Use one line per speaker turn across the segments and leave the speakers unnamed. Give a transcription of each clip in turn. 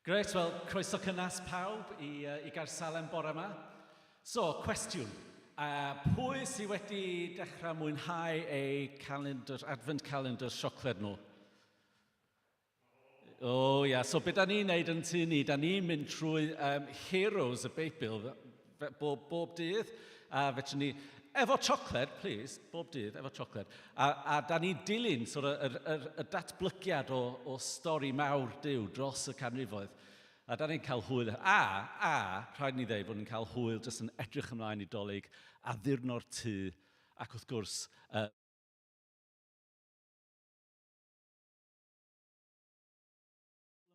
Grêt, wel, croeso cynnes pawb i, uh, i Gaersalem bore yma. So, cwestiwn. Uh, pwy sydd wedi dechrau mwynhau eu calendar, advent calendar siocled nhw? O, oh, ia. Yeah. So, beth da ni'n neud yn tŷ ni, da ni'n mynd trwy um, Heroes y Beibl bob, bob dydd. A fedrwn ni, efo siocled, please, bob dydd, efo siocled. A, a da ni'n dilyn sort of, yr, yr, y datblygiad o, o stori mawr Duw dros y canrifoedd. A da ni'n cael hwyl. A, a, rhaid ni ddeud fod ni'n cael hwyl jyst yn edrych ymlaen i dolyg, addurno'r tŷ, ac wrth gwrs, uh,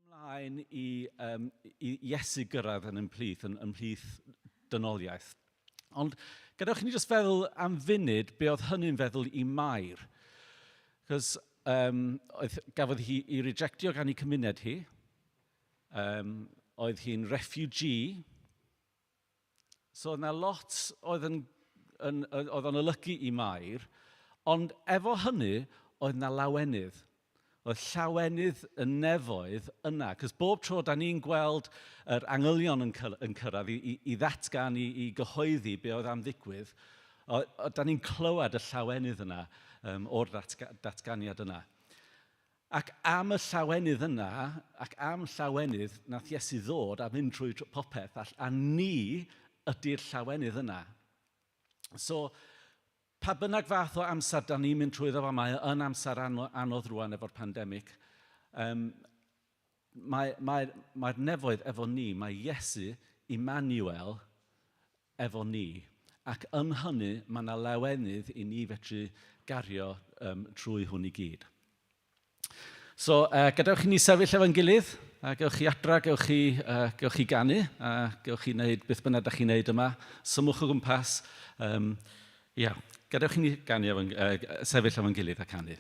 ymlaen i, um, i Iesu gyrraedd yn ymhlith, yn ymhlith dynoliaeth. Ond gadewch i ni jyst feddwl am funud be oedd hynny'n feddwl i Mair. Cos um, oedd, gafodd hi ei rejectio gan ei cymuned hi. Um, oedd hi'n refugee. So oedd yna lot oedd yn, yn, oedd o'n olygu i Mair, ond efo hynny oedd yna lawenydd. Oedd llawenydd y nefoedd yna, cos bob tro da ni'n gweld yr angylion yn, yn cyrraedd i, i, i ddatgan, i, i gyhoeddi be oedd am ddigwydd, o, o, da ni'n clywed y llawenydd yna um, o'r datga, datganiad yna. Ac am y llawenydd yna, ac am llawenydd, nath Iesu ddod a mynd trwy popeth, a, a ni ydy'r llawenydd yna. So, pa bynnag fath o amser da ni'n mynd trwyddo fo, mae yn amser anodd rwan efo'r pandemig, um, mae'r mae, mae nefoedd efo ni, mae Iesu, Emmanuel, efo ni, ac yn hynny mae yna lawenydd i ni fedru gario um, trwy hwn i gyd. So, uh, gadewch i ni sefyll efo'n gilydd, a gewch chi adra, gewch chi, uh, gewch chi ganu, a gewch chi wneud beth bynnag da chi'n wneud yma. Symwch o gwmpas. Um, yeah, gadewch i ni ganu efo'n, uh, sefyll efo'n gilydd a canu.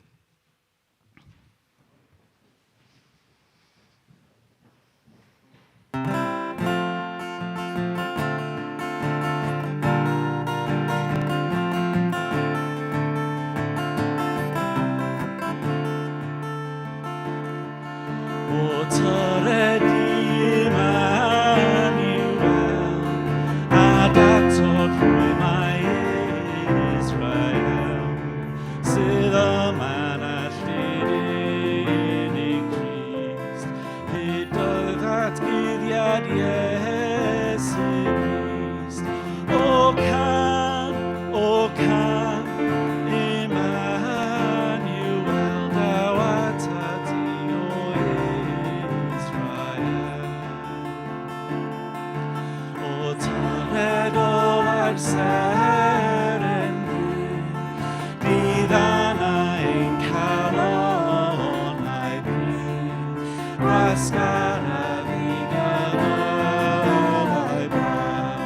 O tyred Immanuel, a datod rhwymau Israel, sydd yma'n alltud unig Crist, hyd y ddatguddiad Iesu Grist. O can, o can, Emmanuel, daw atat ti, o Israel. O tyred olau'r seren ddu, Diddana ein calonnau prin, Gwasgara fi gyfylau braw,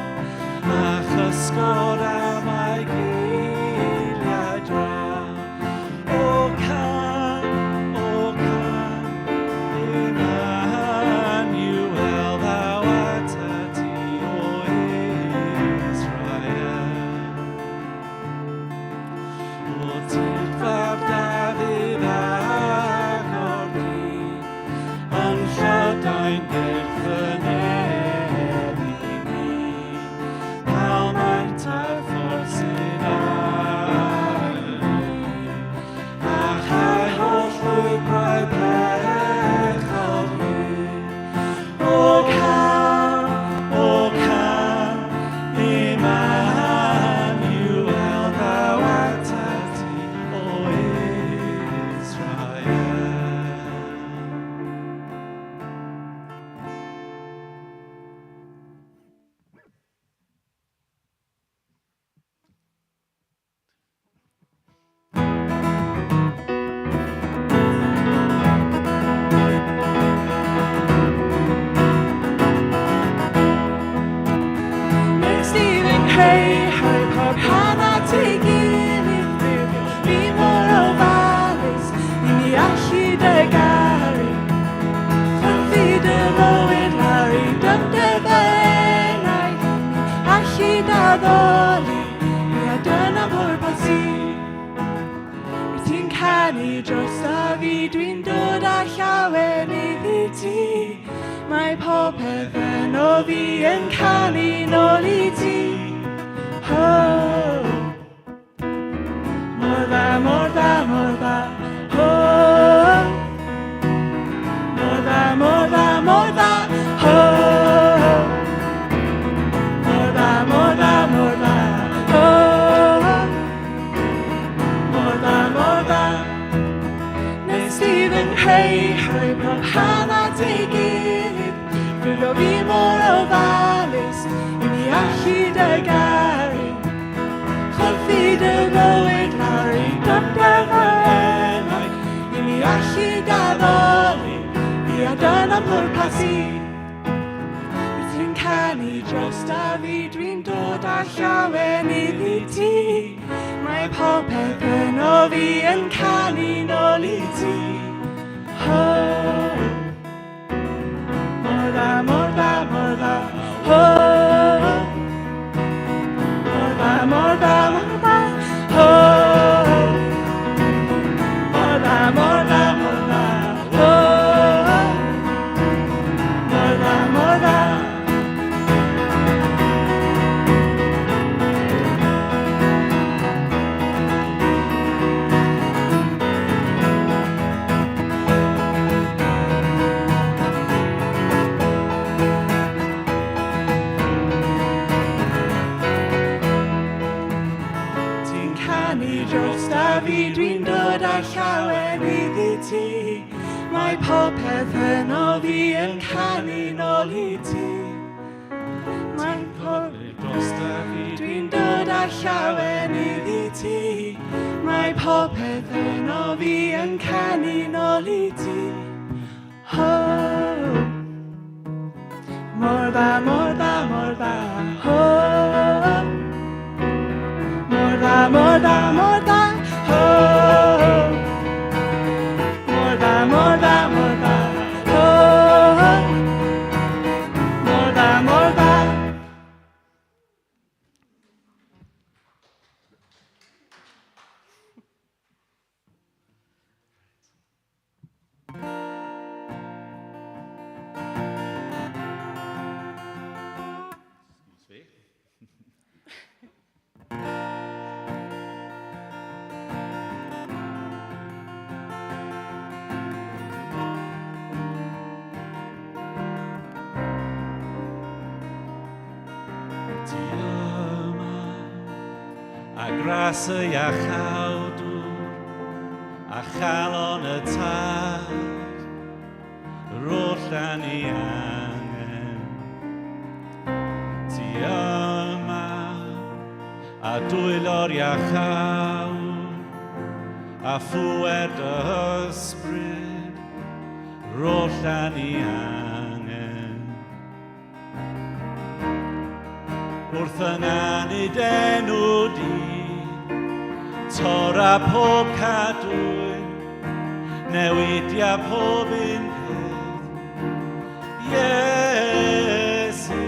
A chysgod am ei geiliau draw. O can, o can, Emmanuel, ddaw atat ti, o Israel. O tyd fab Dafydd ac o'r byd, yn llydain gyrth y nef i ni. Palmaint a'r ffordd sydd ar y a chau holl lwybrau pechod hyd. O can, o can, Emmanuel, ddaw atat ti, o Israel.
Nes i fy nghreu, rhoi pob rhan at ei gilydd, byw fi mor ofalus i mi allu dy garu. Chwythu dy fywyd lawr i dyfnder fy enaid, mi allu d'addoli. Ia, dyna bwrpas i. Wyt ti'n canu drosta fi, dwi'n dod â llawenydd i ti. Mae popeth yno fi yn canu nôl i ti. Ho! Mor dda, mor dda, mor dda. Ho! Mor dda, mor dda, mor dda. Ho! Mor dda, mor dda, mor dda. Ho! Mor dda, mor dda. Nes di fy nghreu, rhoi pob rhan at ei gilydd, ffurfio fi mor ofalus, i mi allu dy garu. Chwythu dy fywyd lawr i dyfnder fy enaid, i mi allu d'addoli, ia dyna pwrpas i. Wyt ti'n canu drosta fi, dwi'n dod â llawenydd i ti. Mae popeth yno fi yn canu nôl i ti. Ho! Mor dda, mor dda, mor dda. Ho! Mor dda, mor dda, mor dda. Ho! Mor dda, mor dda, mor dda. Ho! Mor dda, mor dda. Ti'n canu drosta fi, dwi'n dod â llawenydd i ti. Mae popeth yno fi yn canu nôl i ti. Mae popeth
drosta fi,
dwi'n dod â llawenydd i ti. Mae popeth yno fi yn canu nôl i ti. Ho! Mor dda, mor dda, mor dda. Ho! Mor dda, mor dda, mor dda. Ho! Mor dda, mor dda, mor dda. Ho! Mor dda, mor dda.
Excuse me. Ti yma, a gras y iachawdwr, a chalon y tad, yr oll da ni angen. Ti yma, a dwylo'r iachawr, a phŵer dy ysbryd, yr oll da ni angen. Wrth ynganu d'enw di, torra pob cadwyn, newidia pob un peth. Iesu,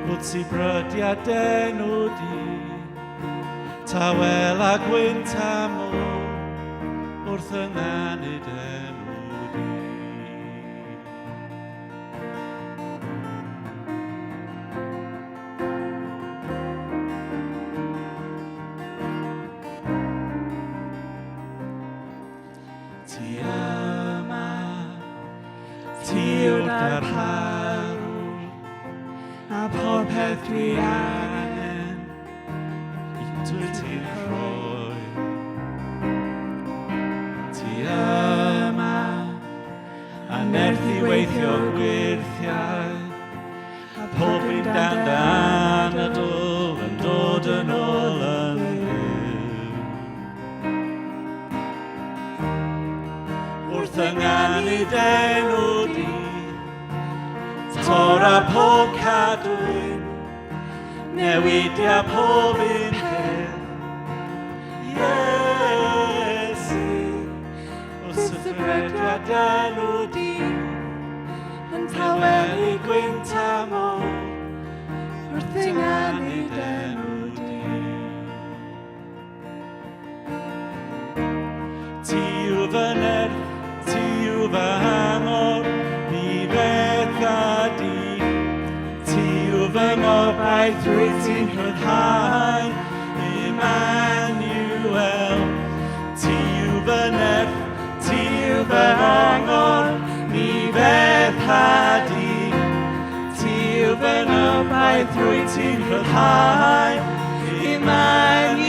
wyt ti brydia d'enw di, tawela gwynt a môr, wrth ynganu d'enw di. Ti yma, ti yw'r darparwr,
A popeth dwi angen,
dwyt ti'n rhoi. Ti yma, a nerth i weithio gwyrthiau,
a
pob un dan danadl yn dod yn ôl yn fyw. Wrth ynganu d'enw di, torra pob cadwyn, newidia pob un peth. Iesu, wrth y brydia d'enw di,
yn tawelu
gwynt a môr,
wrth ynganu d'enw di.
Ti yw fy nerth, ti yw fy angor, ni fethaf.
fy ngobaith rwyt ti'n rhyddhau, Emmanuel. Ti yw fy nerth, ti yw fy angor, ni fetha di. Ti yw fy ngobaith rwyt ti'n rhyddhau, Emmanuel.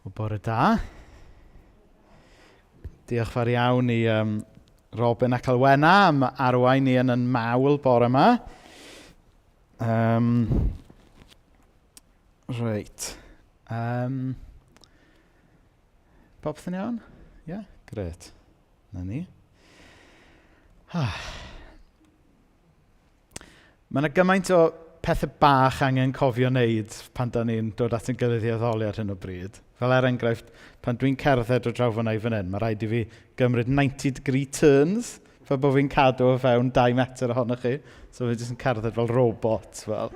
O bore da. Diolch fawr iawn i um, Robin ac Alwena am arwain ni yn yn mawl bore yma. Um, reit. Um, popeth yn iawn? Ie? Yeah? Gret. Na ni. Ah. Mae yna gymaint o pethau bach angen cofio wneud pan da ni'n dod at ein gilydd i addoli ar hyn o bryd. Fel er enghraifft, pan dwi'n cerdded o draw fyna i fan hyn, mae rhaid i fi gymryd 90 degree turns fel bod fi'n cadw o fewn 2 metr ohonoch chi. So fi jyst yn cerdded fel robot. Fel,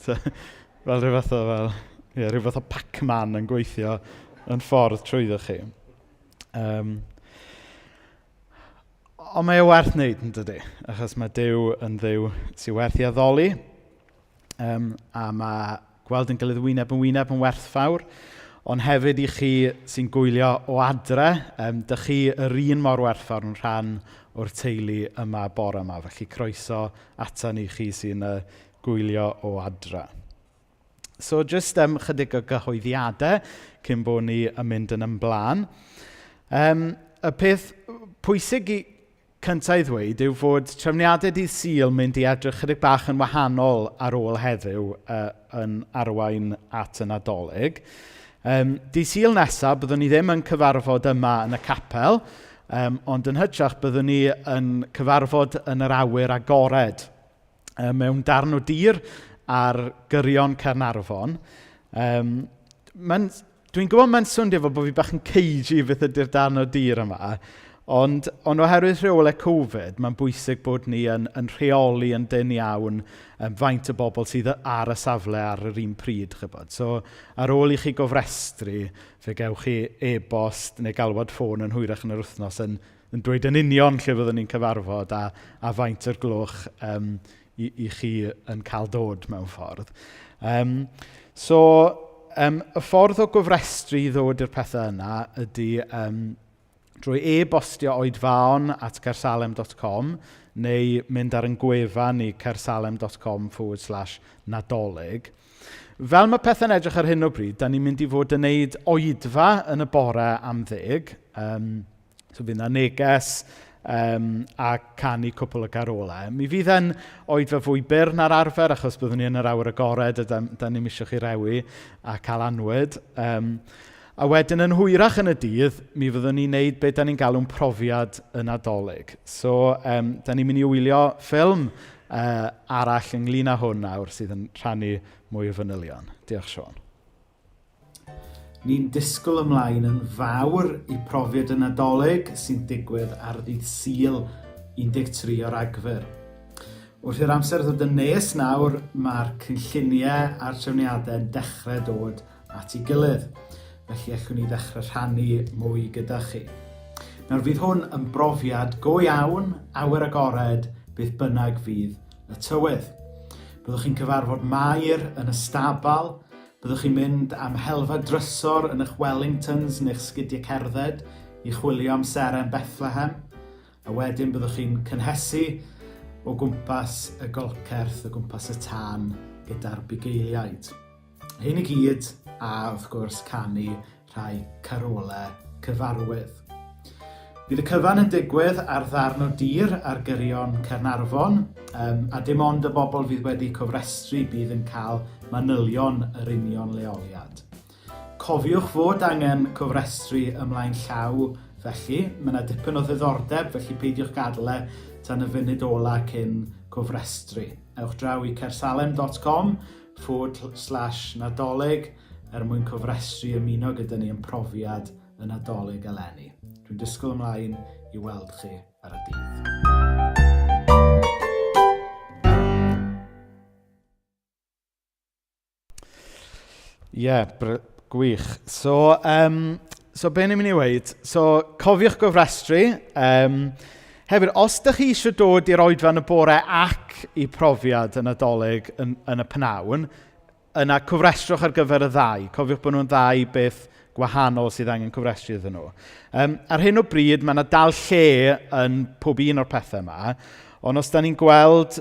so, fel rhyw fath o, fel, yeah, rhyw fath o Pac-Man yn gweithio yn ffordd trwyddo chi. Um, Ond mae o werth wneud, yn dydy? Achos mae Duw yn Dduw sy'n werth i addoli. Um, a mae gweld yn gilydd wyneb yn wyneb yn werthfawr. Ond hefyd i chi sy'n gwylio o adre, um, dych chi yr un mor werthfawr yn rhan o'r teulu yma bore yma. Felly croeso atan i chi sy'n uh, gwylio o adre. So jyst um, chydig o gyhoeddiadau cyn bod ni yn mynd yn ymlaen. Um, y peth pwysig i cyntaf i ddweud yw fod trefniadau dydd Sul mynd i edrych chydig bach yn wahanol ar ôl heddiw uh, yn arwain at y Nadolig. Um, dydd Sul nesaf, byddwn ni ddim yn cyfarfod yma yn y capel, um, ond yn hytrach byddwn ni yn cyfarfod yn yr awyr agored um, mewn darn o dir ar gyrion Caernarfon. Um, mae'n, dwi'n gwybod mae'n swndio fel bod fi bach yn cagey beth ydy'r darn o dir yma, ond, ond oherwydd rheolau Covid, mae'n bwysig bod ni yn, yn rheoli yn dyn iawn um, faint o bobl sydd ar y safle ar yr un pryd. Chybod. So, ar ôl i chi gofrestru, fe gewch chi e-bost neu galwad ffôn yn hwyrach yn yr wythnos yn, yn dweud yn union lle fyddwn ni'n cyfarfod a, a faint o'r gloch um, i, i chi yn cael dod mewn ffordd. Um, so, um, y ffordd o gofrestru i ddod i'r pethau yna ydy um, drwy e-bostio oedfaon at caersalem.com neu mynd ar ein gwefan ni caersalem.com/nadolig. Fel mae pethau'n edrych ar hyn o bryd, da ni'n mynd i fod yn neud oedfa yn y bore am 10. So fydd yna neges a canu cwpl o garolau. Mi fydd e'n oedfa fwy byr na'r arfer, achos byddwn ni yn yr awyr agored a da ni'm eisiau chi rewi a cael anwyd. A wedyn yn hwyrach yn y dydd, mi fyddwn ni'n neud be da ni'n galw'n profiad y Nadolig. So, da ni'n mynd i wylio ffilm arall ynglyn â hwn nawr sydd yn rhannu mwy o fanylion. Diolch, Siôn. Ni'n disgwyl ymlaen yn fawr i profiad y Nadolig sy'n digwydd ar ddydd Sul 13 o Ragfyr. Wrth i'r amser ddod yn nes nawr, mae'r cynlluniau a'r trefniadau'n dechrau dod at ei gilydd, felly allwn ni ddechrau rhannu mwy gyda chi. Nawr fydd hwn yn brofiad go iawn, awyr agored, beth bynnag fydd y tywydd. Byddwch chi'n cyfarfod Mair yn y stabal, byddwch chi'n mynd am helfa drysor yn eich Wellingtons neu'ch sgidiau cerdded i chwilio am seren Bethlehem, a wedyn byddwch chi'n cynhesu o gwmpas y golcerth, o gwmpas y tân gyda'r bugeiliaid. Hyn i gyd, a wrth gwrs canu rhai carolau cyfarwydd. Bydd y cyfan yn digwydd ar ddarn o dir ar gyrion Caernarfon, a dim ond y bobl fydd wedi cofrestru bydd yn cael manylion yr union leoliad. Cofiwch fod angen cofrestru ymlaen llaw felly, mae yna dipyn o ddiddordeb felly peidiwch gadael e tan y funud ola cyn cofrestru. Ewch draw i caersalem.com forward slash Nadolig er mwyn cofrestru ymuno gyda ni yn profiad y Nadolig eleni. Dwi'n disgwyl ymlaen i weld chi ar y dydd. Ie, yeah, gwych. So, so be ni'n mynd i weud? So, cofiwch gofrestru. Hefyd, os ydych chi eisiau dod i'r oedfa yn y bore ac i profiad y Nadolig yn y pnawn, yna cofrestrwch ar gyfer y ddau. Cofiwch bod nhw'n ddau beth gwahanol sydd angen cofrestru iddyn nhw. Ar hyn o bryd, mae yna dal lle yn pob un o'r pethau yma, ond os da ni'n gweld,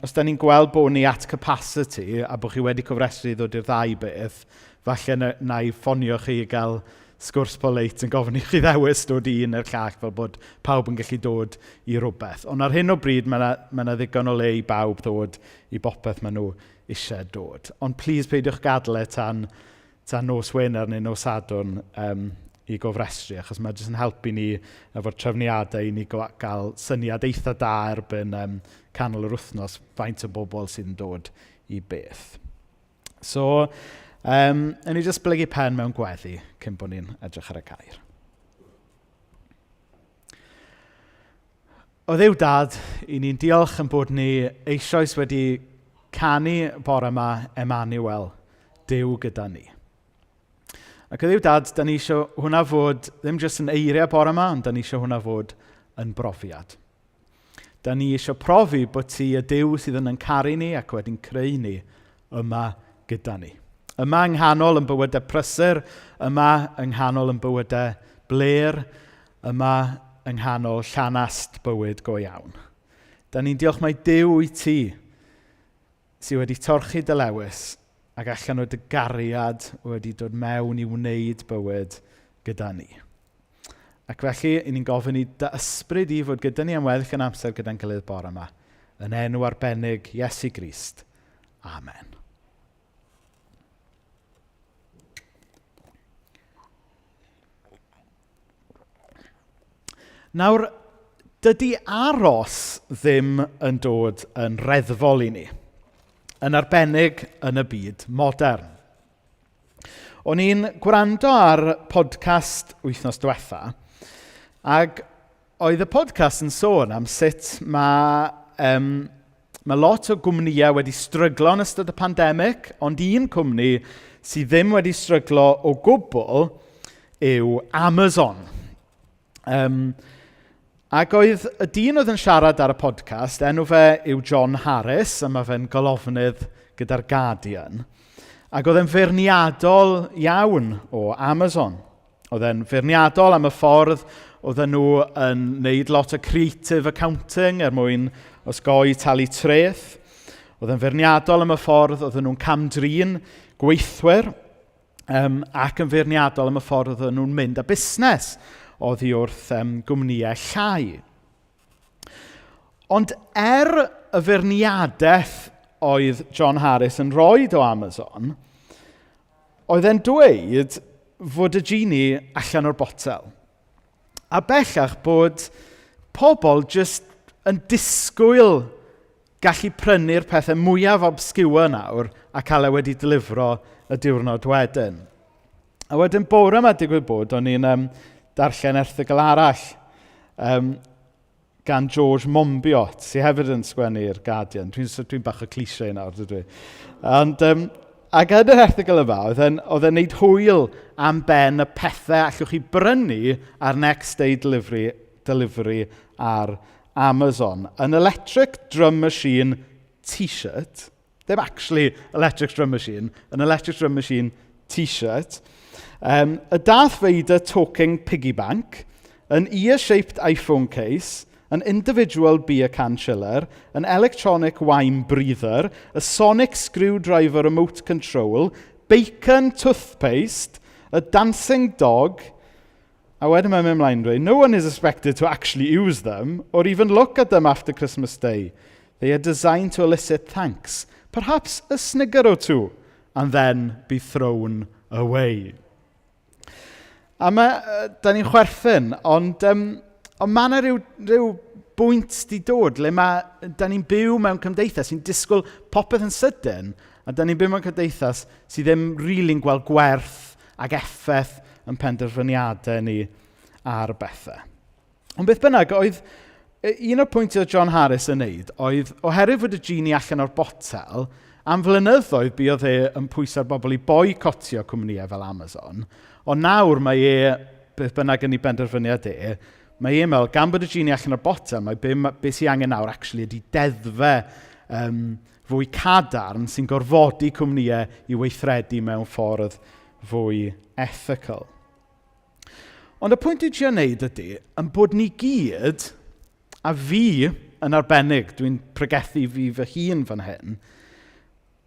os da ni'n gweld bod ni at capacity a bod chi wedi cofrestru i ddod i'r ddau beth, falle na i ffonio chi i gael sgwrs polite yn gofyn i chi ddewis dod i un neu'r llall fel bod pawb yn gallu dod i rywbeth. Ond ar hyn o bryd mae 'na, mae 'na ddigon o le i bawb ddod i bopeth maen nhw eisiau dod. Ond please peidiwch gadael e tan nos Wener neu nos Sadwrn i gofrestru, achos mae jyst yn helpu ni efo'r trefniadau i ni gael syniad eitha da erbyn canol yr wythnos faint o bobl sydd yn dod i beth. So, yn ni jyst blygu pen mewn gweddi cyn bod ni'n edrych ar y gair. O Dduw Dad, i ni'n diolch yn bod ni eisoes wedi canu bore yma Emmanuel, Duw gyda ni. Ac o Dduw Dad, da ni eisiau hwnna fod ddim jyst yn eiriau bore yma, ond da ni eisiau hwnna fod yn brofiad. Da ni eisiau profi bod ti y Duw sydd yn ein caru ni ac wedi'n creu ni yma gyda ni. Yma yng nghanol yn bywydau prysur, yma yng nghanol yn bywydau blêr, yma yng nghanol llanast bywyd go iawn. Da ni'n diolch mai Duw wyt ti sydd wedi torchi dy lewys ac allan o dy gariad wedi dod mewn i wneud bywyd gyda ni. Ac felly, i ni'n gofyn i dy ysbryd i fod gyda ni am weddill yn amser gyda'n gilydd bore yma. Yn enw arbennig Iesu Grist. Amen. Nawr, dydy aros ddim yn dod yn reddfol i ni, yn arbennig yn y byd modern. O'n i'n gwrando ar podcast wythnos diwetha, ac oedd y podcast yn sôn am sut mae lot o gwmnïau wedi stryglo yn ystod y pandemig, ond un cwmni sydd ddim wedi stryglo o gwbl yw Amazon. Ac oedd y dyn oedd yn siarad ar y podcast, enw fe yw John Harris, a mae fe'n golofnydd gyda'r Guardian. Ac oedd e'n feirniadol iawn o Amazon. Oedd e'n feirniadol am y ffordd oedden nhw yn neud lot o creative accounting er mwyn osgoi talu treth. Oedd e'n feirniadol am y ffordd oedden nhw'n camdrin gweithwyr ac yn feirniadol am y ffordd oedden nhw'n mynd â busnes oddi wrth gwmnïau llai. Ond er y feirniadaeth oedd John Harris yn rhoi o Amazon, oedd e'n dweud fod y genie allan o'r botel. A bellach bod pobl jyst yn disgwyl gallu prynu'r pethau mwyaf obscure nawr a cael e wedi delifro y diwrnod wedyn. A wedyn bore yma digwydd bod, o'n i'n darllen erthygl arall gan George Monbiot, sydd hefyd yn sgwennu'r Guardian. Dwi'n dwi bach o cliché nawr, dydw i. Ond, ac yn yr erthygl yma, oedd e'n oedd e'n neud hwyl am ben y pethau allwch chi brynu ar next day delivery ar Amazon. An electric drum machine t-shirt, ddim actually electric drum machine, an electric drum machine t-shirt, a Darth Vader talking piggy bank, an ear-shaped iPhone case, an individual beer can chiller, an electronic wine breather, a sonic screwdriver remote control, bacon toothpaste, a dancing dog, a wedyn mae'n mynd ymlaen dweud, "No one is expected to actually use them or even look at them after Christmas Day. They are designed to elicit thanks, perhaps a snigger or two, and then be thrown away." A mae, da ni'n chwerthin, ond mae yna rhyw bwynt di dod le mae, da ni'n byw mewn cymdeithas sy'n disgwyl popeth yn sydyn, a da ni'n byw mewn cymdeithas sydd ddim rili'n gweld gwerth ac effaith yn penderfyniadau ni ar bethau. Ond beth bynnag, oedd un o'r pwyntiau John Harris yn neud oedd oherwydd fod y genie allan o'r botel, am flynyddoedd buodd e yn pwyso'r bobl i boicotio cwmnïau fel Amazon, ond nawr mae e, beth bynnag yn ei benderfyniad e, mae e'n meddwl, gan bod y genie allan o'r botel, mae be sy'n angen nawr actually ydy deddfau fwy cadarn sy'n gorfodi cwmnïau i weithredu mewn ffordd fwy ethical. Ond y pwynt dwi'n trio wneud ydy, yn bod ni gyd, a fi yn arbennig, dwi'n pregethu fi fy hun fan hyn,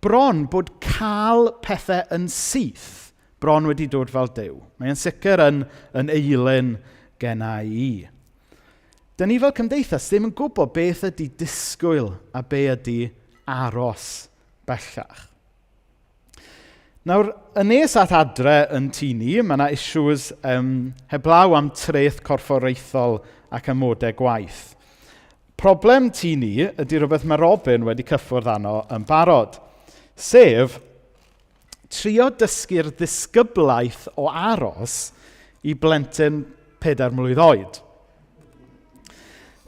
bron bod cael pethau yn syth bron wedi dod fel Duw. Mae'n sicr yn eilun genna i. Dyna ni fel cymdeithas ddim yn gwybod beth ydy disgwyl a be ydy aros bellach. Nawr, yn nes at adre yn tŷ ni, mae yna issues heblaw am treth corfforaethol ac amodau gwaith. Problem tŷ ni ydy rhywbeth mae Robin wedi cyffwrdd arno yn barod, sef trio dysgu'r ddisgyblaeth o aros i blentyn 4 mlwydd oed.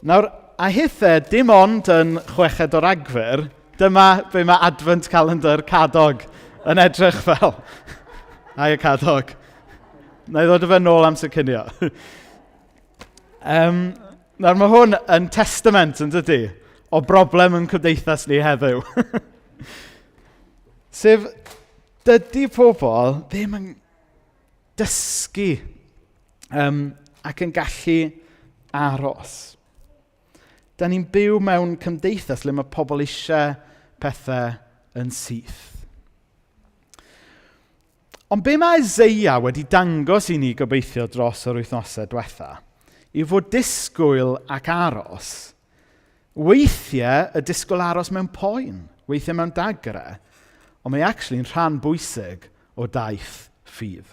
Nawr, a hithau dim ond yn 6 o Ragfyr, dyma be mae Advent Calendar Cadog yn edrych fel. Ai y Cadog. Na i ddod â fe nôl amser cinio. Nawr mae hwn yn testament yn dydy o broblem yn cymdeithas ni heddiw. Sef, dydy pobl ddim yn dysgu ac yn gallu aros. Da ni'n byw mewn cymdeithas le mae pobl eisiau pethau yn syth. Ond be mae Eseia wedi dangos i ni gobeithio dros yr wythnosau diwetha yw fod disgwyl ac aros, weithiau y disgwyl aros mewn poen, weithiau mewn dagre, ond mae actually'n rhan bwysig o daith ffydd.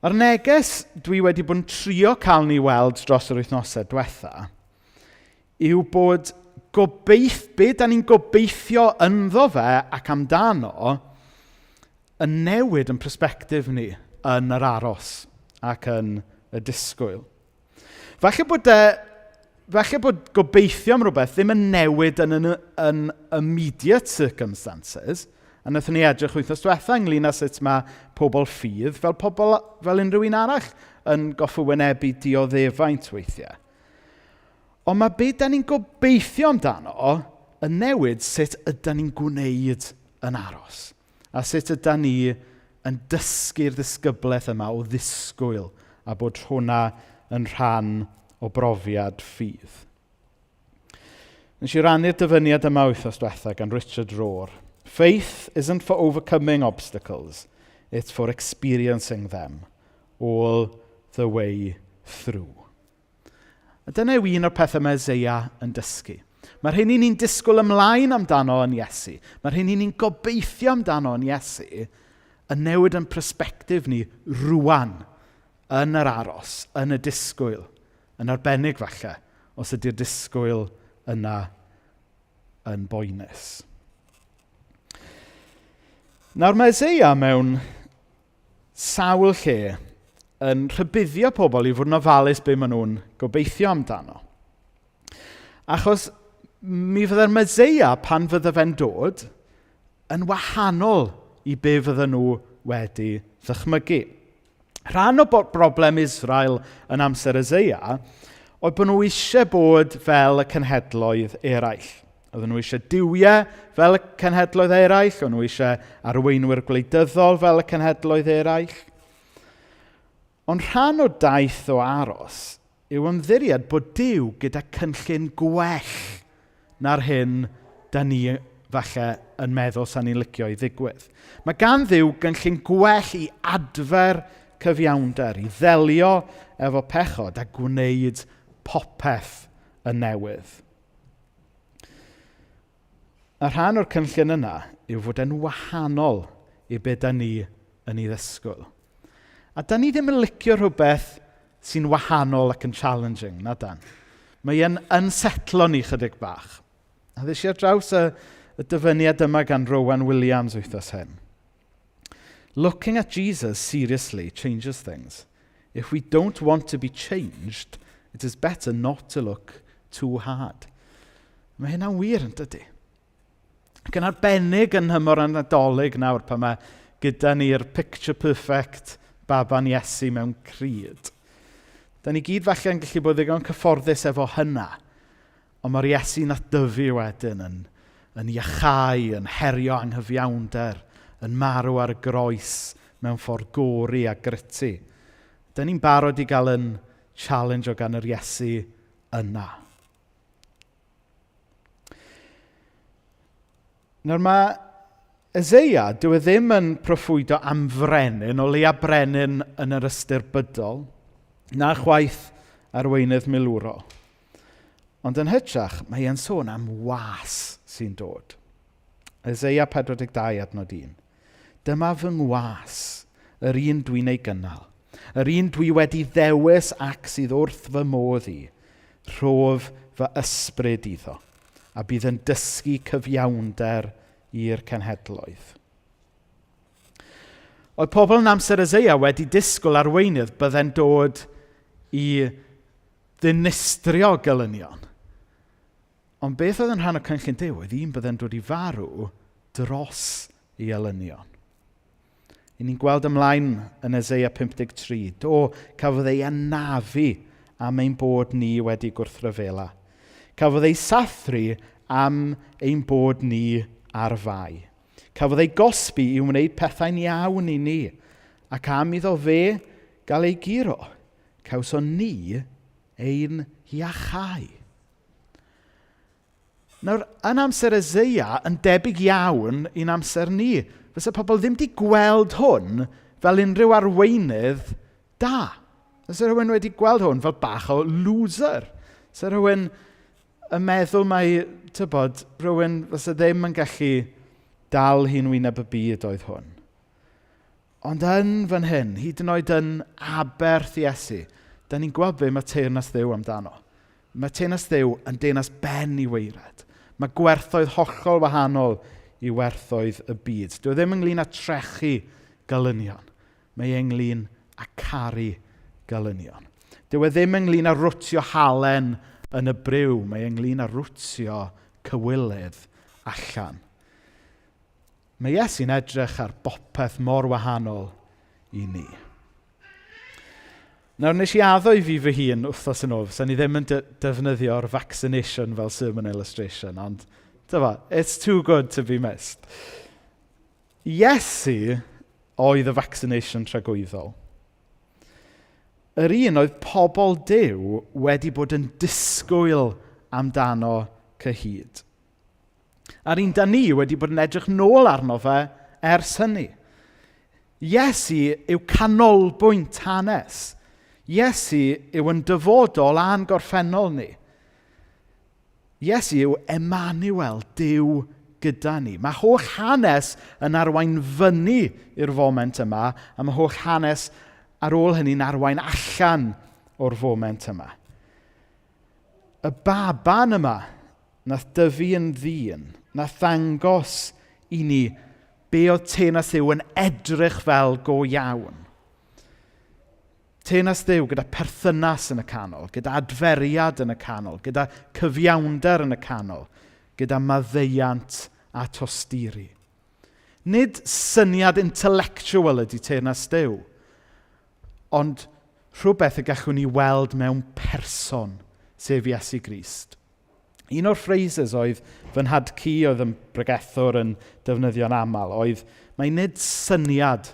A'r neges dwi wedi bod yn trio cael ni weld dros yr wythnosau diwetha yw bod be da ni'n gobeithio ynddo fe ac amdano yn newid yn persbectif ni yn yr aros ac yn y disgwyl. Falle bod gobeithio am rhywbeth ddim yn newid yn immediate circumstances, a wnaethon ni edrych wythnos diwetha ynglyn â sut mae pobl ffydd, fel pobl fel unrhyw un arall, yn goffo wynebu dioddefaint weithiau. Ond mae be da ni'n gobeithio amdano yn newid sut ydy ni'n gwneud yn aros. A sut ydy ni yn dysgu'r ddisgyblaeth yma o ddisgwyl a bod hwnna yn rhan o brofiad ffydd. Nes i rannu'r dyfyniad yma wythnos diwetha gan Richard Rohr. Faith isn't for overcoming obstacles, it's for experiencing them all the way through. A dyna yw un o'r pethau mae Eseia yn dysgu. Mae'r hyn i ni'n disgwyl ymlaen amdano yn Iesu, mae'r hyn i ni'n gobeithio amdano yn Iesu, yn newid yn persbectif ni rwan, yn yr aros, yn y disgwyl, yn arbennig falle, os ydy'r disgwyl yna yn boenus. Nawr mae Eseia mewn sawl lle yn rhybuddio pobl i fod yn ofalus be maen nhw'n gobeithio amdano. Achos mi fydde'r Meseia pan fydde fe'n dod yn wahanol i be fydden nhw wedi ddychmygu. Rhan o broblem Israel yn amser Eseia oedd bod nhw eisiau bod fel y cenhedloedd eraill. Oedden nhw eisiau duwiau fel y cenhedloedd eraill, oedden nhw eisiau arweinwyr gwleidyddol fel y cenhedloedd eraill. Ond rhan o daith o aros yw ymddiried bod Duw gyda cynllun gwell na'r hyn da ni falle yn meddwl sa'n ni'n licio i ddigwydd. Mae gan Dduw gynllun gwell i adfer cyfiawnder, i ddelio efo pechod a gwneud popeth yn newydd. A rhan o'r cynllun yna yw fod e'n wahanol i be da ni yn ei ddysgwyl. A da ni ddim yn licio rhywbeth sy'n wahanol ac yn challenging, na dan. Mae e'n unsetlo ni chydig bach. A ddes i ar draws y, y dyfyniad yma gan Rowan Williams wythnos hyn. Looking at Jesus seriously changes things. If we don't want to be changed, it is better not to look too hard. Mae hynna'n wir yn dydy? Ac yn arbennig yn nhymor y Nadolig nawr pan mae gyda ni'r picture perfect baban Iesu mewn cryd. Da ni gyd falle yn gallu bod ddigon cyfforddus efo hynna, ond mae'r Iesu nath dyfu wedyn yn, yn iachau, yn herio anghyfiawnder, yn marw ar y groes mewn ffordd gori a gritty. Da ni'n barod i gael yn challenge o gan yr Iesu yna. Nawr mae Eseia, dyw e ddim yn proffwydo am frenin, o leia brenin yn yr ystyr bydol, na chwaith arweinydd milwrol. Ond yn hytrach, mae e'n sôn am was sy'n dod. Eseia 42 adnod 1. Dyma fy ngwas, yr un dwi'n ei gynnal, yr un dwi wedi ddewis ac sydd wrth fy modd i, rhof fy ysbryd iddo, a bydd yn dysgu cyfiawnder i'r cenhedloedd. Oedd pobl yn amser Eseia wedi disgwyl arweinydd bydde'n dod i ddinistrio gelynion. Ond beth oedd yn rhan o cynllun Duw oedd un bydde'n dod i farw dros ei elynion. I ni'n gweld ymlaen yn Eseia 53. Do, cafodd ei anafu am ein bod ni wedi gwrthryfela. Cafodd ei sathru am ein bod ni ar fai. Cafodd ei gosbi i wneud pethau'n iawn i ni, ac am iddo fe gael ei guro, cawson ni ein hiachau. Nawr, yn amser Eseia, yn debyg iawn i'n amser ni. Fysa pobl ddim wedi gweld hwn fel unrhyw arweinydd da. Fysa rhywun wedi gweld hwn fel bach o loser. Fysa rhywun yn meddwl mai, tybod, rhywun fysa ddim yn gallu dal hi'n wyneb y byd oedd hwn. Ond yn fan hyn, hyd yn oed yn aberth Iesu, da ni'n gweld be mae teyrnas Dduw amdano. Mae teyrnas Dduw yn deyrnas ben i waered. Mae gwerthoedd hollol wahanol i werthoedd y byd. Dyw e ddim ynglyn â trechu gelynion. Mae e ynglyn â caru gelynion. Dyw e ddim ynglyn â rwtio halen yn y briw. Mae e ynglyn â rwtio cywilydd allan. Mae Iesu'n edrych ar bopeth mor wahanol i ni. Nawr, nes i addo i fi fy hun wythnos yn ôl, fysa ni ddim yn de defnyddio'r vaccination fel sermon illustration, ond dyma, it's too good to be missed. Iesu oedd y vaccination tragwyddol. Yr un oedd pobl Duw wedi bod yn disgwyl amdano cyhyd. A'r un da ni wedi bod yn edrych nôl arno fe ers hynny. Iesu yw canolbwynt hanes. Iesu yw yn dyfodol a'n gorffennol ni. Iesu yw Emmanuel, Duw gyda ni. Mae holl hanes yn arwain fyny i'r foment yma, a mae holl hanes ar ôl hynny'n arwain allan o'r foment yma. Y baban yma nath dyfu yn ddyn, nath ddangos i ni be oedd teyrnas Dduw yn edrych fel go iawn. Teyrnas Dduw gyda perthynas yn y canol, gyda adferiad yn y canol, gyda cyfiawnder yn y canol, gyda maddeuant a tosturi. Nid syniad intellectual ydy teyrnas Duw, ond rhywbeth y gallwn ni weld mewn person, sef Iesu Grist. Un o'r phrases oedd fy nhad-cu oedd yn bregethwr yn defnyddio'n aml oedd mae nid syniad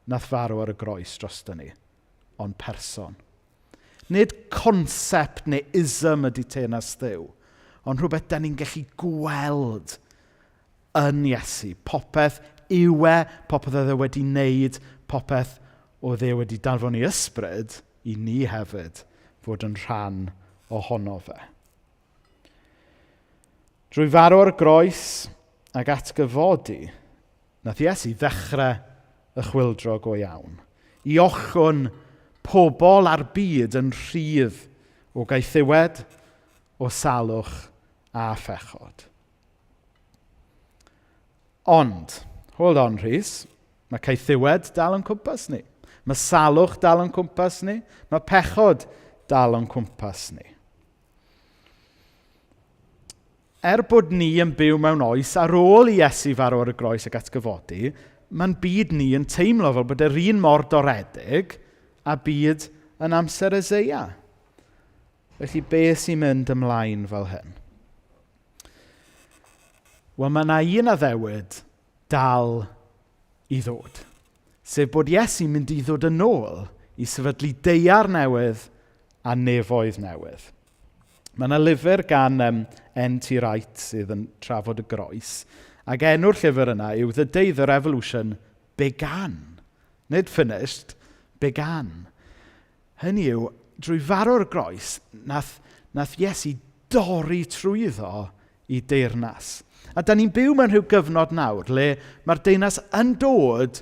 nath farw ar y groes drosto ni, ond person. Nid concept neu ism ydy teyrnas Dduw, ond rhywbeth da ni'n gallu gweld yn Iesu. Popeth yw e, popeth oedd e wedi wneud, popeth oedd e wedi danfon i ysbryd i ni hefyd fod yn rhan ohono fe. Drwy farw ar y groes ac atgyfodi, nath Iesu ddechrau y chwyldro go iawn. I ollwng pobl a'r byd yn rhydd o gaethiwed, o salwch a phechod. Ond, hold on Rhys, mae caethiwed dal yn cwmpas ni. Mae salwch dal yn cwmpas ni. Mae pechod dal yn cwmpas ni. Er bod ni yn byw mewn oes ar ôl i Iesu farw ar y groes ac atgyfodi, mae'n byd ni yn teimlo fel bod yr un mor doredig a byd yn amser Eseia. Felly, be sy'n mynd ymlaen fel hyn? Wel, mae yna un addewid dal i ddod. Sef bod Iesu'n mynd i ddod yn ôl i sefydlu daear newydd a nefoedd newydd. Mae yna lyfr gan N.T. Wright sydd yn trafod y groes, ac enw'r llyfr yna yw The Day the Revolution Began. Nid finished, began. Hynny yw, drwy farw'r groes, nath, nath Iesu dorri trwyddo i deyrnas. A da ni'n byw mewn rhyw gyfnod nawr le mae'r deyrnas yn dod,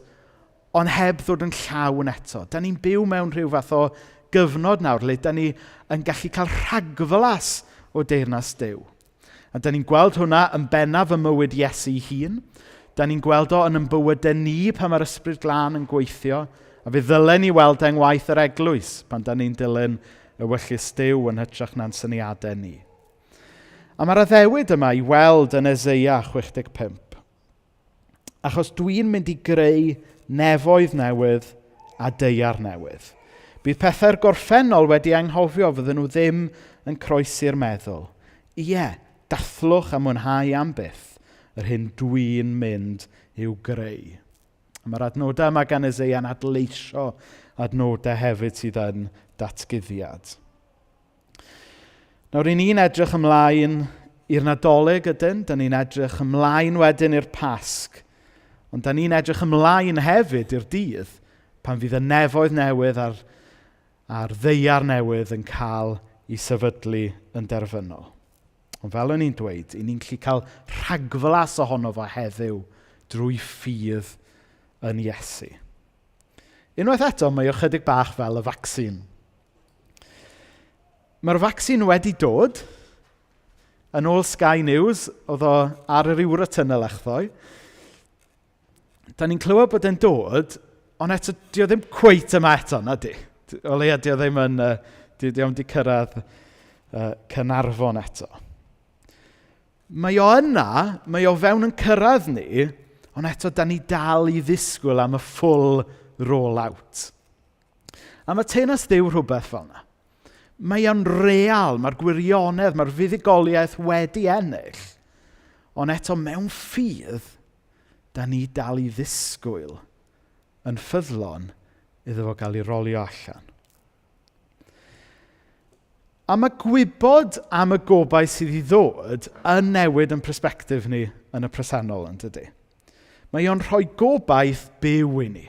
ond heb ddod yn llawn eto. Da ni'n byw mewn rhyw fath o gyfnod nawr le da ni yn gallu cael rhagflas o deyrnas Duw. A da ni'n gweld hwnna yn bennaf ym mywyd Iesu ei hun. Da ni'n gweld o yn ein bywydau ni pan mae'r Ysbryd Glân yn gweithio. A fe ddylen ni weld e'n ngwaith yr eglwys pan da ni'n dilyn ewyllys Duw yn hytrach na'n syniadau ni. A mae'r addewid yma i weld yn Eseia 65. Achos dwi'n mynd i greu nefoedd newydd a daear newydd. Bydd pethau'r gorffennol wedi anghofio, fydden nhw ddim yn croesi'r meddwl. Ie, dathlwch a mwynhau am byth yr hyn dwi'n mynd i'w greu. A mae'r adnodau yma gan Eseia'n adleisio adnodau hefyd sydd yn datguddiad. Nawr, i ni'n edrych ymlaen i'r Nadolig ydyn, da ni'n edrych ymlaen wedyn i'r Pasg, ond da ni'n edrych ymlaen hefyd i'r dydd pan fydd y nefoedd newydd a'r, a'r ddaear newydd yn cael ei sefydlu yn derfynol. Ond fel o'n i'n dweud, i ni'n gallu cael rhagflas ohono fo heddiw drwy ffydd yn Iesu. Unwaith eto, mae o chydig bach fel y vaccine. Mae'r vaccine wedi dod, yn ôl Sky News, oedd o ar yr Eurotunnel echddoe. Da ni'n clywed bod e'n dod, ond eto, di o ddim cweit yma eto, na di. O leia, di o ddim yn, di, di o'm di cyrraedd Caernarfon eto. Mae o yna, mae o fewn yn cyrraedd ni, ond eto da ni dal i ddisgwyl am y full roll-out. A mae teyrnas Dduw rhywbeth fel yna. Mae o'n real, mae'r gwirionedd, mae'r fuddugoliaeth wedi ennill. Ond eto mewn ffydd, da ni dal i ddisgwyl yn ffyddlon iddo fo gael ei rolio allan. A mae gwybod am y gobaith sydd i ddod yn newid yn persbectif ni yn y presennol, yn dydy. Mae o'n rhoi gobaith byw i ni.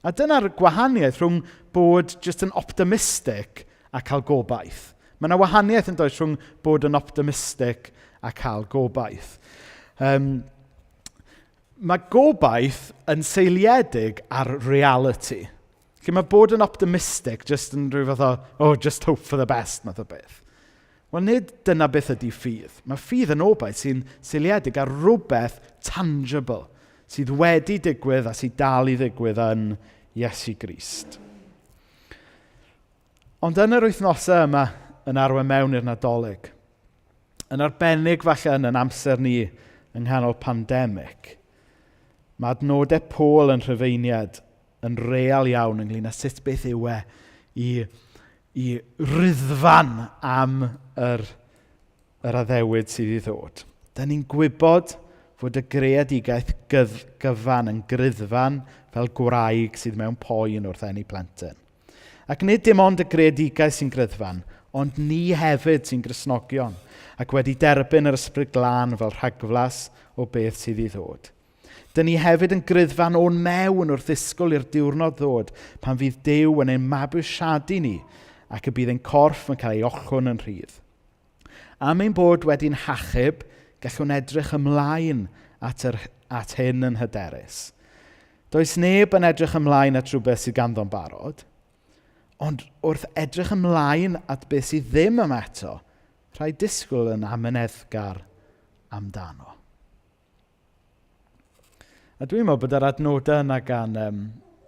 A dyna'r gwahaniaeth rhwng bod jyst yn optimistic a cael gobaith. Mae yna wahaniaeth yn does rhwng bod yn optimistic a cael gobaith. Um, mae gobaith yn seiliedig ar reality. Lle mae bod yn optimistic jyst yn rhyw fath o, oh, just hope for the best, math o beth. Wel, nid dyna beth ydy ffydd. Mae ffydd yn obaith sy'n seiliedig ar rhywbeth tangible, sydd wedi digwydd a sydd dal i ddigwydd yn Iesu Grist. Ond yn yr wythnosau yma yn arwain mewn i'r Nadolig, yn arbennig falle yn yn amser ni yng nghanol pandemig, mae adnodau Paul yn Rhufeiniad yn real iawn ynglyn â sut beth yw e i, i ryddfan am yr, yr addewid sydd i ddod. Da ni'n gwybod fod y greadigaeth gydd, gyfan yn gryddfan fel gwraig sydd mewn poen wrth eni plentyn. Ac nid dim ond y greadigaeth sy'n gryddfan, ond ni hefyd sy'n Gristnogion ac wedi derbyn yr Ysbryd Glân fel rhagflas o beth sydd i ddod. Dyn ni hefyd yn gryddfan o'n mewn wrth ddisgwyl i'r diwrnod ddod pan fydd Duw yn ein mabwysiadu ni ac y bydd ein corff yn cael ei ochwn yn rhydd. Am ein bod wedi'n hachub, gallwn edrych ymlaen at, yr, at hyn yn hyderus. Does neb yn edrych ymlaen at rhywbeth sydd ganddo'n barod, ond wrth edrych ymlaen at beth sydd ddim yma eto, rhaid disgwyl yn amyneddgar amdano. A dwi'n meddwl bod yr adnodau yna gan um,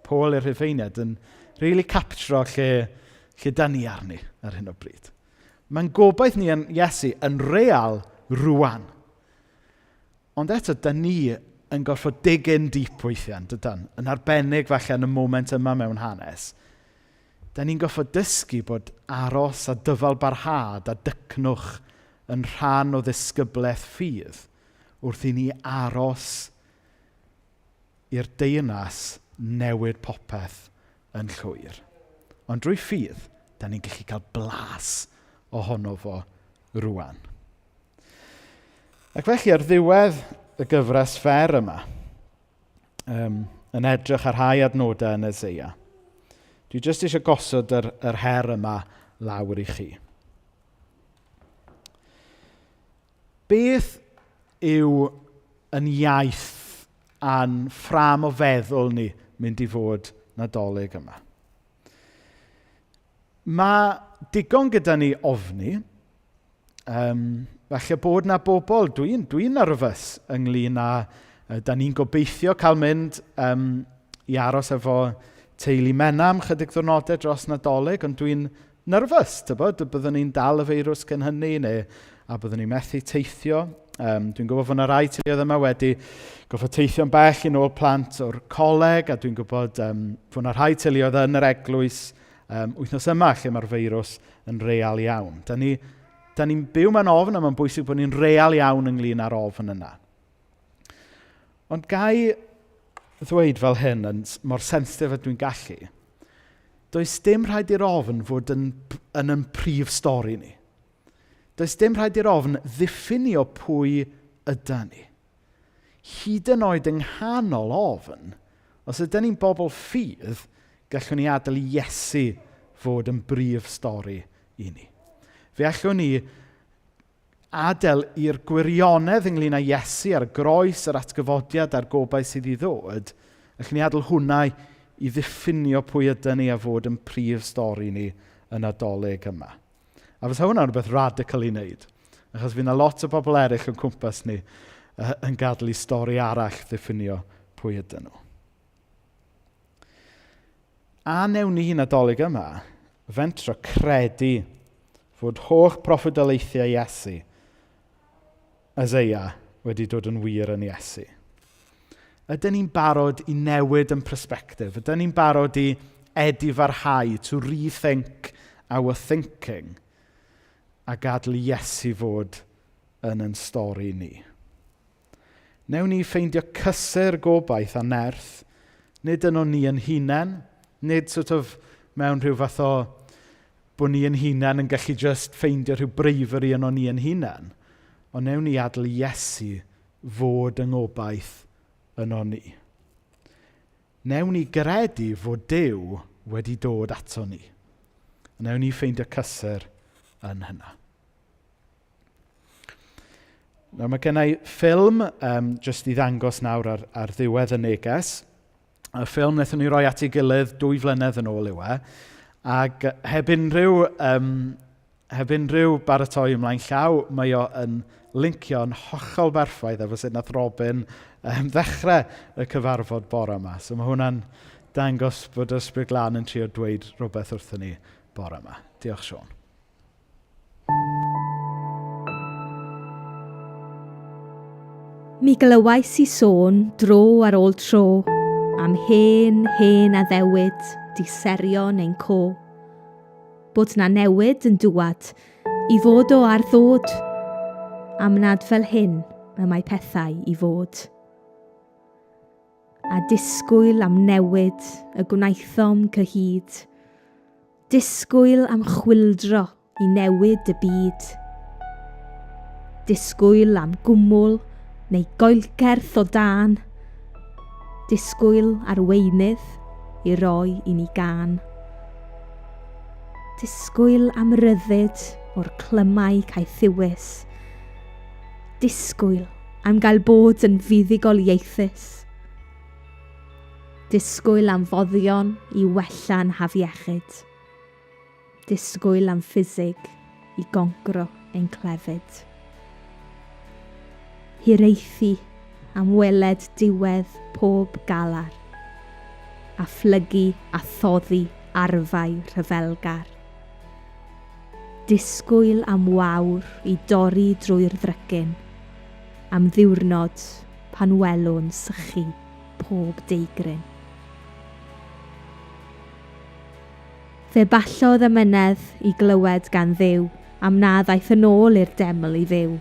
Paul i'r Rhufeiniaid yn really captro lle, lle da ni arni ar hyn o bryd. Mae'n gobaith ni yn Iesu yn real rwan. Ond eto, da ni yn gorfod dig in deep weithiau, yn dydan? Yn arbennig falle yn y moment yma mewn hanes. Da ni'n gorfod dysgu bod aros a dyfal barhad a dycnwch yn rhan o ddisgyblaeth ffydd wrth i ni aros i'r deyrnas newid popeth yn llwyr. Ond drwy ffydd, da ni'n gallu cael blas ohono fo rwan. Ac felly, ar ddiwedd y gyfres fer yma, um, yn edrych ar rhai adnodau yn Eseia, dwi jyst eisiau gosod yr, yr her yma lawr i chi. Beth yw yn iaith a'n ffrâm o feddwl ni mynd i fod Nadolig yma? Mae digon gyda ni ofni. Um, falle bod na bobl, dwi'n dwi nerfus ynglyn â, da ni'n gobeithio cael mynd um, i aros efo teulu Menna am chydig ddwrnodau dros Nadolig, ond dwi'n nerfus, tybod, byddwn ni'n dal y feirws cyn hynny, neu a byddwn ni'n methu teithio. Um, dwi'n gwybod fod yna rai teuluoedd yma wedi gorfod teithio'n bell i nôl plant o'r coleg, a dwi'n gwybod um, fod yna rhai teuluoedd yn yr eglwys um, wythnos yma lle mae'r feirws yn real iawn. Da ni'n da ni byw mewn ofn a mae'n bwysig bod ni'n real iawn ynglyn â'r ofn yna. Ond gai ddweud fel hyn yn mor sensitif â dwi'n gallu, does dim rhaid i'r ofn fod yn, yn yn prif stori ni. Does dim rhaid i'r ofn ddiffinio pwy yda ni. Hyd yn oed yng nghanol ofn, os ydyn ni'n bobl ffydd, gallwn ni adael i Iesu fod yn brif stori i ni. Fe allwn ni adael i'r gwirionedd ynglyn â Iesu a'r groes, yr atgyfodiad a'r gobaith sydd i ddod, allwn ni adael hwnna i ddiffinio pwy ydyn ni a fod yn prif stori ni y Nadolig yma. A fysa hwnna'n rhywbeth radical i wneud. Achos fydd yna lot o bobl eraill o'n cwmpas ni yn gadael i stori arall ddiffinio pwy ydyn nhw. A newn ni Nadolig yma fentro credu fod holl proffwydoliaethau Iesu, Eseia, wedi dod yn wir yn Iesu. Ydyn ni'n barod i newid yn perspective? Ydyn ni'n barod i edifarhau, to rethink our thinking, a gadael i Iesu fod yn yn stori ni? Newn ni ffeindio cysur gobaith a nerth Nid yno ni yn hunain, nid sort of mewn rhyw fath o bod ni yn hunain yn gallu just ffeindio rhyw bravery yno ni yn hunain, ond newn ni adael Iesu fod yng ngobaith yno ni. Newn ni gredu fod Duw wedi dod ato ni. A newn ni ffeindio cysur yn hynna. Nawr mae gennau ffilm um, jyst i ddangos nawr ar, ar ddiwedd y neges. Y ffilm wnaethon ni roi at ei gilydd dwy flynedd yn ôl yw e. Ac heb unrhyw, um, heb unrhyw baratoi ymlaen llaw, mae o yn lincio'n hollol berffaith efo sut nath Robin um, ddechrau y cyfarfod bore yma. So mae hwnna'n dangos bod yr Ysbryd Glân yn trio dweud rhywbeth wrthyn ni bore yma. Diolch, Siôn.
Mi glywais i sôn dro ar ôl tro am hen, hen addewid diserion ein co. Bod 'na newid yn dŵad i fod o ar ddod, am nad fel hyn y mae pethau i fod. A disgwyl am newid y gwnaethom cyhyd. Disgwyl am chwyldro i newid y byd. Disgwyl am gwmwl neu goelcerth o dân. Disgwyl arweinydd i roi i ni gân. Disgwyl am ryddid o'r clymau caethiwus. Disgwyl am gael bod yn fuddugoliaethus. Disgwyl am foddion i wella'n hafiechyd. Disgwyl am ffisig i goncro ein clefyd. Hiraethu am weled diwedd pob galar, a phlygu a thoddi arfau rhyfelgar. Disgwyl am wawr i dorri drwy'r ddrycin, am ddiwrnod pan welwn sychu pob deigryn. Fe ballodd amynedd i glywed gan Dduw am na ddaeth yn ôl i'r deml i fyw.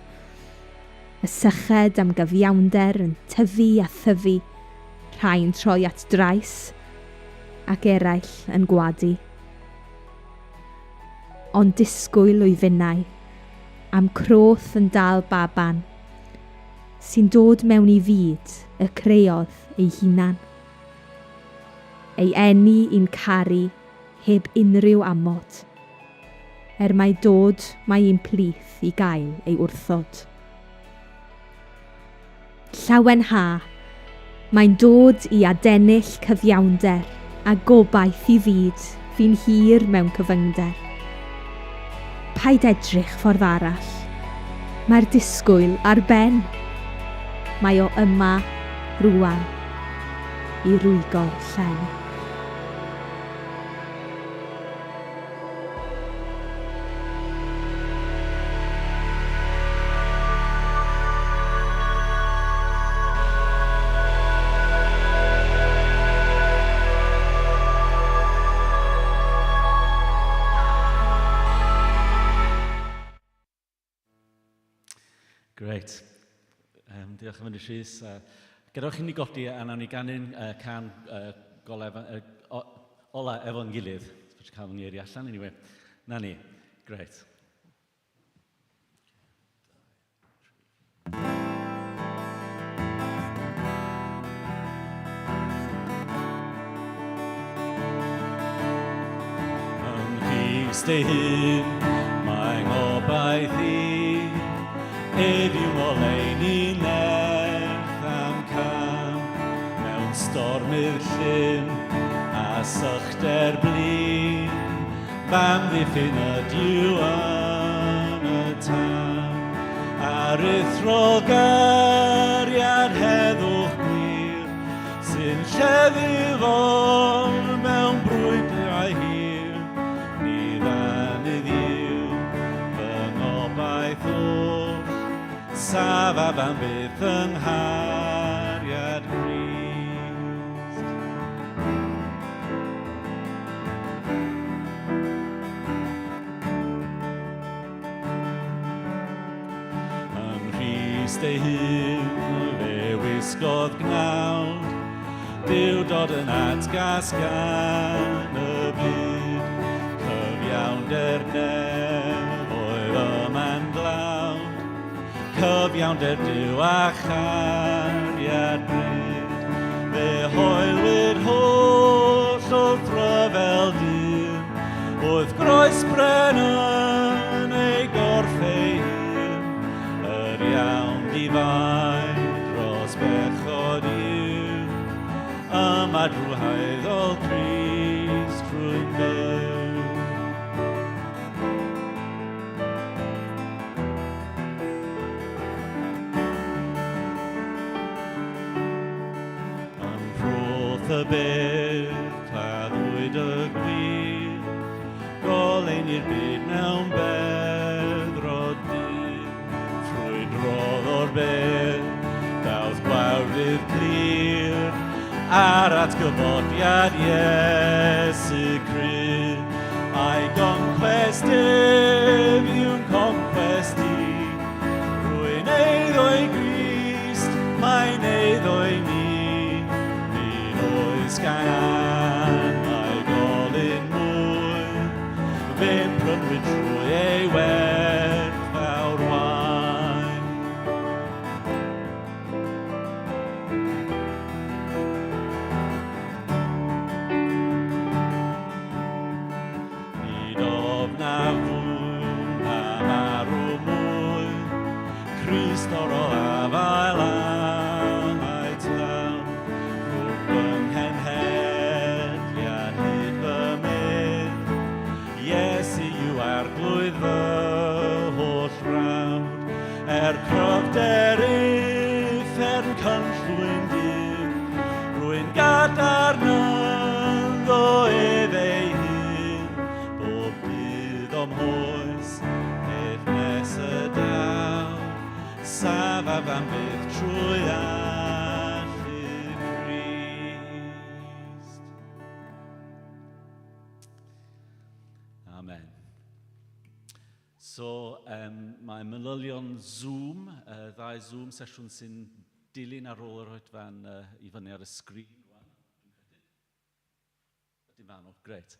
Y syched am gyfiawnder yn tyfu a thyfu, rhai'n troi at drais ac eraill yn gwadu. Ond disgwyl wyf finnau am croth yn dal baban sy'n dod mewn i fyd y creodd ei hunan. Ei eni i'n caru heb unrhyw amod, er mai dod mae i'n plith i gael ei wrthod. Llawenha, mae'n dod i adennill cyfiawnder a gobaith i fyd fu'n hir mewn cyfyngder. Paid edrych ffordd arall. Mae'r disgwyl ar ben. Mae o yma rŵan i rwygo'r llen.
Grêt. Um, diolch yn fawr Rhys. Gadewch i ni godi a nawn ni ganu'n uh, can uh, golef, uh, ola efo'n gilydd. Fedrwch cael fy ngeiriau allan, anyway. Na ni. Grêt. Yng Nghrist ei hun, mae ngobaith i, ef yw ngoleuni nerth am cam, mewn stormydd llym a sychder blin, F'amddiffyn ydyw yn y tân, aruthrol gariad heddwch gwir, sy'n lleddfu fol mewn brwydrau hir. Ni ddanudd yw fy ngobaith oll, safaf am byth yng nghariad Grist. Yng Nghrist ei hun fe wisgodd gnawd, Duwdod yn atgas gan y byd. Cyfiawnder nefoedd yma'n dlawd, cyfiawnder Duw a chariad bryd. Fe hoelwyd holl wrth ryfel dyn, wrth groes bren yn ei gorff ei hun. Yr iawn difai dros bechod yw, yma drwyhaeddol Crist rwy'n byw. Ym mhroth y bedd, claddwyd y gwir, Goleuni'r byd mewn beddrod du. Ffrwydrodd o'r bedd, dawdd gwawrydd clir, Ar atgyfodiad Iesu Crist. A'i goncwest ef yw'n concwest i, Rwy'n eiddo i Grist, mae'n eiddo i mi. Nid oes gan a'i golyn mwy, Fe'm prynwyd trwy ei werthfawr waed. Nid ofnaf fwy na marw mwy, Crist o'r afael a'i tlaw, Rhwng fy nghenhedliad hyd fy medd, Iesu yw arglwydd fy holl frawd, Er cryfder uffern cynllwyn Duw, Rwy'n gadarn ynddo ef ei hun, Bob dydd o'm hoes, hyd nes y daw, Safaf am byth trwy allu Crist. Amen. So, um, mae manylion Zoom, uh, ddau Zoom sesiwn sy'n dilyn ar ôl yr oedfan uh, i fyny ar y sgrin. Ydyn fanno, gret.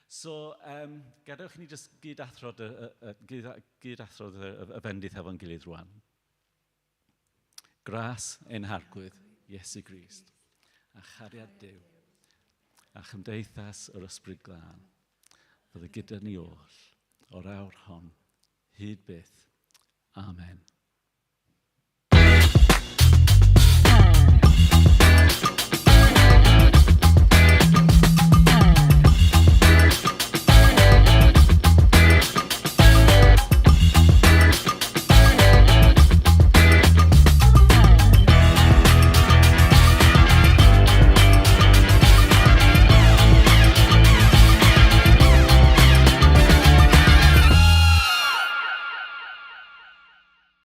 So, um, gadewch i ni jyst gyd-athrod y, y, gyd, gyd-athrod y, y, y fendith efo'n gilydd rwan. Gras ein Harglwydd, Iesu Grist, a chariad Duw, a chymdeithas yr Ysbryd Glân, fydde gyda ni oll, o'r awr hon, hyd byth. Amen.